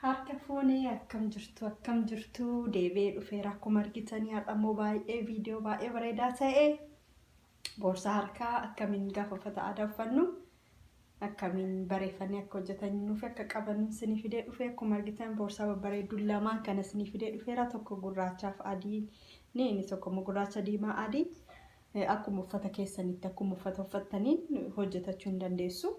Harka fuunee akkam jirtu akkam jirtu deebi'ee dhufeera akkuma argitanii har'a immoo baay'ee viidiyoo baay'ee bareedaa ta'e boorsaa harkaa akkamiin gaafa uffata aadaa uffannu akkamiin bareeffannee akka hojjetannuu fi akka qabannu isinii fidee dhufee akkuma argitan boorsaa babbareedduu lamaan kana isinii fidee dhufeera tokko gurraachaaf adii ni inni tokko immoo gurraacha diimaa adii akkuma uffata keessanitti akkuma uffata uffattaniin hojjetachuu hin dandeessu.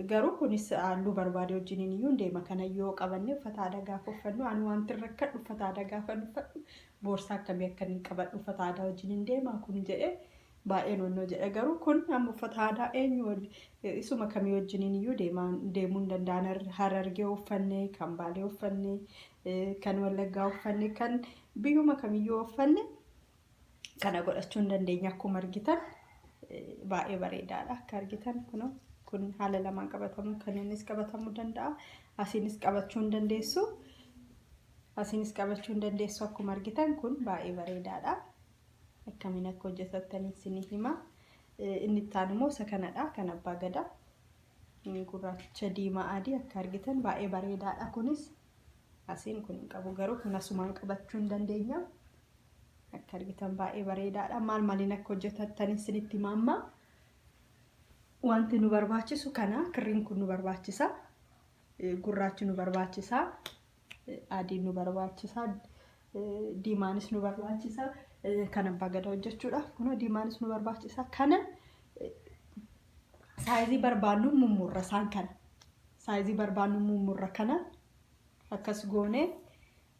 Garuu kunis halluu barbaade wajjiniin iyyuu hin deema. Kana yoo qabanne uffata aadaa gaafa uffannu ani wanti rakkadhu uffata aadaa gaafa uffadhu boorsaa akkamii akkan hin qabadhu uffata aadaa wajjin hin deema kun jedhee baay'een onnoo jedha. Garuu kun amma uffata aadaa eenyu isuma kamii wajjiniin iyyuu deemuu hin danda'an. Harargee uffanne, kan Baalee uffanne, kan Wallaggaa uffanne, kan biyyuma kamiyyuu uffanne kana godhachuu hin dandeenya akkuma argitan baay'ee bareedaadha akka argitan kunoo kun haala lamaan qabatamuu kaneenis qabatamuu danda'a asiinis qabachuu hin dandeessu asiinis qabachuu hin dandeessu akkuma argitan kun baay'ee bareedaadha akkamiin akka hojjetattan isinii hima inni itti aanu immoo isa kanadha kan abbaa gadaa gurraacha diimaa adii akka argitan baay'ee bareedaadha kunis asiin kun hin qabu garuu kun asumaan qabachuu hin dandeenya. Akka argitan baay'ee bareedaadha. Maal maaliin akka hojjetattan isinitti hima amma. Wanti nu barbaachisu kana kirriin kun nu barbaachisa. Gurraachi nu barbaachisa. Adiin nu barbaachisa. Diimaanis nu barbaachisa. Kan abbaa gadaa hojjechuudhaaf kunoo diimaanis nu barbaachisa. Kana saayizii barbaannu mummurra isaan kana. Saayizii barbaannu mummurra kana akkas goonee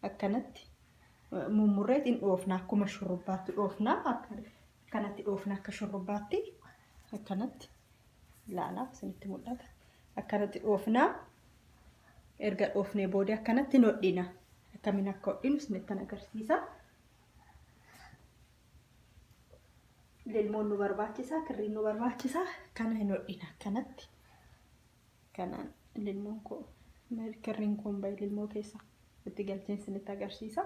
akkanatti mummurreet hin dhoofna akkuma shurrubbaatti dhoofna akkanatti dhoofna akka shurrubbaatti akkanatti ilaalaa isinitti mul'ata akkanatti dhoofna erga dhoofnee booda akkanatti hin hodhina akkamiin akka hodhinu isinittan agarsiisa. Lilmoon nu barbaachisa kirriin nu barbaachisa kana hin hodhina akkanatti Kanaan lilmoon koo kirriin koon bahe lilmoo keessa itti galcheen isinitti agarsiisa.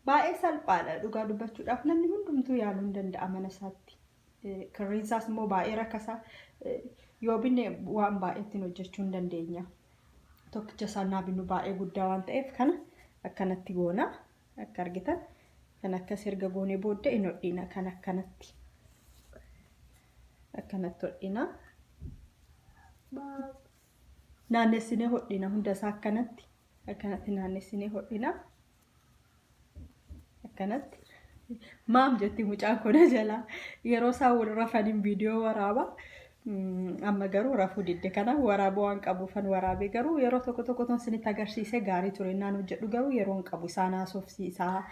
Baay'ee salphaadha dhugaa dubbachuudhaaf namni hundumtuu yaaluu hin danda'a mana isaatti. Kirriin isaas immoo baay'ee rakasa. Yoo binne waan baay'ee ittiin hojjechuu hin dandeenya. Tokkicha isaa naa binnu baay'ee guddaa waan ta'eef kana akkanatti goona. Akka argitan kan akkas erga goonee booddee hin hodhina kan akkanatti. Akkanatti hodhina. Naannessinee hodhina hunda isaa akkanatti akkanatti naannessinee hodhina. Akkanatti. Maam jetti mucaan kun jalaa yeroo isaan wal rafaniin viidiyoo waraaba. Amma garuu rafuu didde kanaaf waraabuu waan qabuufan waraabee garuu yeroo tokko tokko ton isinitti agarsiisee gaarii ture naan hojjedhu garuu yeroo hin qabu isaan haasofsiisaa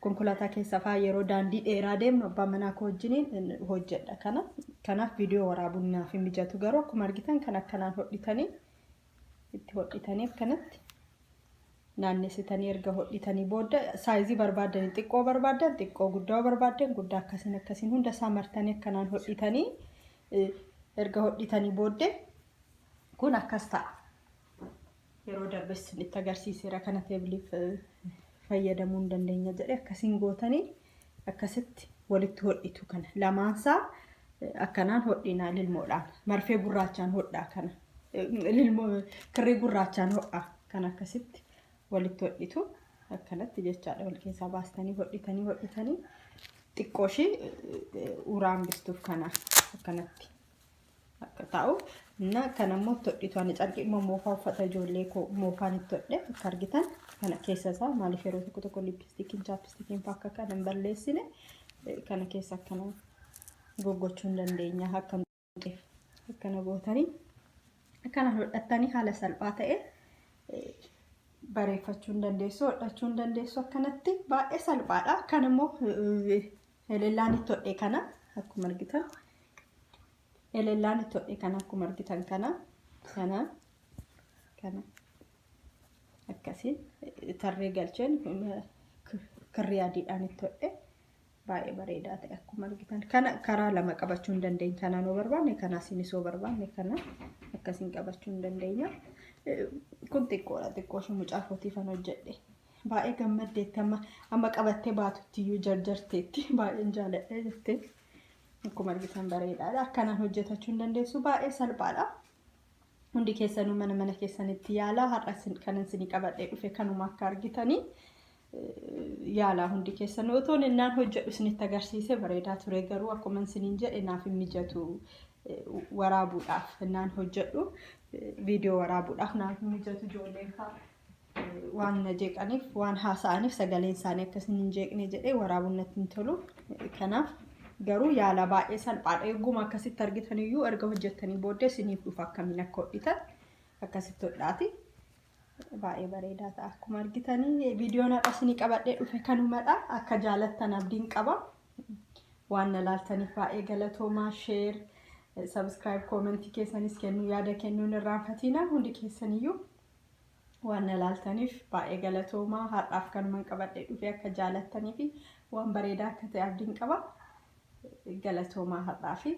konkolaataa keessa fa'aa yeroo daandii dheeraa deemnu abbaa manaa koo wajjiniin hojjedha kana kanaaf viidiyoo waraabuun naaf hin mijatu garuu akkuma argitan kan akkanaan hodhitanii itti hodhitanii akkanatti naannessitanii erga hodhitanii booda saayizii barbaaddan xiqqoo barbaaddan xiqqoo guddaa barbaaddan guddaa akkasiin akkasiin hunda isaa martanii akkanaan hodhitanii erga hodhitanii booddee kun akkas ta'a. Yeroo darbes isinitti agarsiiseera kana teebiliif fayyadamuu hin dandeenya jedhe akkasiin gootanii akkasitti walitti hodhitu kana lamaansaa akkanaan hodhina lilmoodhaan marfee gurraachaan hodhaa kana lilmoo kirrii gurraachaan hodhaa kan akkasitti walitti hodhitu akkanatti jechaadha wal keessaa baastanii hodhitanii hodhitanii xiqqoo ishii uraa hambistuuf kana akkanatti akka taa'u na kan ammoo itti hodhitu ani carqiidhuma moofaa uffata ijoollee koo moofaan itti hodhe akka argitan kana keessa isaa maaliif yeroo tokko tokko liippistikiin chaappistikiin fa'aa akka kana hin balleessine kana keessa akkana goggochuu hin dandeenya akka hin tuqeef akkana gootanii akkana hodhattanii haala salphaa ta'e bareeffachuu hin dandeessu hodhachuu hin dandeessu akkanatti baay'ee salphaadha kan immoo elellaan itti hodhe kana akkuma argitan Elellaan itti hodhe kana akkuma argitan kana kana kana akkasiin tarree galcheen kirrii adiidhaan itti hodhe baay'ee bareedaa ta'e akkuma argitan kana karaa lama qabachuu hin dandeenya kanaan yoo barbaanne kana asiinis yoo barbaanne kana akkasiin qabachuu hin dandeenya kun xiqqoodha xiqqoo ishee mucaa kootiifan hojjedhe baay'ee gammaddeetti amma amma qabattee baatutti iyyuu jarjarteetti baay'een jaaladhe jettee Akkuma argitan bareedaadha. Akkanaan hojjetachuu hin dandeessu. Baay'ee salphaadha. Hundi keessanuu mana mana keessanitti yaalaa. Har'a kanan isinii qabadhee dhufe kanuma akka argitanii yaalaa hundi keessanuu. Otoo innaan hojjedhu isinitti agarsiise bareedaa ture, garuu akkuma isiniin jedhe naaf hin mijatu waraabuudhaaf. Innaan hojjedhu viidiyoo waraabuudhaaf naaf hin mijatu. Ijoolleen fa'aa waan na jeeqaniif, waan haasa'aniif, sagaleen isaanii akkasiin hin jeeqne jedhee waraabuun natti hin tolu. Kanaaf garuu yaala, baay'ee salphaadha. Eeguma akkasitti argitaniyyuu erga hojjettanii booddee isiniif dhufa akkamiin akka hodhitan. Akkasitti hodhaati. Baay'ee bareedaa ta'a akkuma argitanii. Viidiyoon har'a isinii qabadhee dhufe kanumadha. Akka jaalattan abdiin qaba. Waan na laaltaniif baay'ee galatoomaa. Share, subscribe, comment keessanis kennuu, yaada kennuun irraanfatina. Hundi keessaniyyuu waan na laaltaniif baay'ee galatoomaa. Har'aaf kanuman qabadhee dhufe akka jaalattanii fi waan bareedaa akka ta'e abdiin qaba. Galatoomaa har'aafi.